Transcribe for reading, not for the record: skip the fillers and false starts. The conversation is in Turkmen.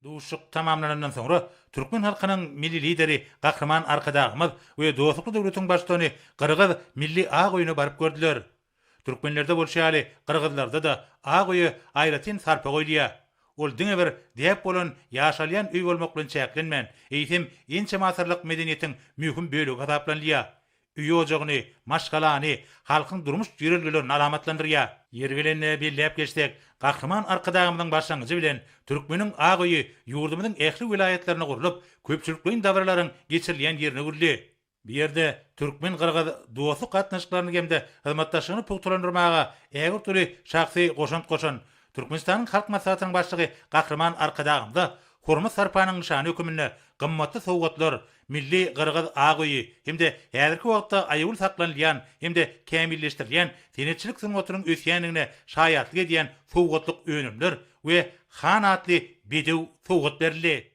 Duşuşyk tamamlanandan soňra, türkmen halkynyň Milli Lideri Gahryman Arkadagymyz we dostlukly döwletiň Baştutany Gyrgyz milli ak öýüne baryp gördüler. Türkmenlerde bolşy ýaly, gyrgyzlarda-da ak öýe aýratyn sarpa goýulýar. Ol diňe bir däp bolan ýaşalýan öý bolmak bilen çäklenmän, eýsem, ençeme asyrlyk medeniýetiň möhüm bölegi hasaplanylýar. Öý-ojagyny, maşgalany, halkyň durmuş ýörelgelerini alamatlandyrýar. Ýeri gelende belläp geçsek, Gahryman Arkadagymyzyň başlangyjy bilen Türkmeniň ak öýi ýurdumyzyň ähli welaýatlarynda gurlup, köpçülikleýin dabaralaryň geçirilýän ýerine öwrüldi. Bu ýerde türkmen-gyrgyz dostluk gatnaşyklaryny hem-de hyzmatdaşlygyny pugtalandyrmaga ägirt uly şahsy goşant goşan Türkmenistanyň Halk Maslahatynyň Başlygy Gahryman Arkadagymyza hormat-sarpanyň nyşany höküminde gymmatly sowgatlar, milli gyrgyz ak öýi hem-de häzirki wagtda aýawly saklanylýan hem-de kämilleşdirilýän senetçilik sungatynyň ösýändigine şaýatlyk edýän sowgatlyk önümler we Han atly bedew sowgat berildi.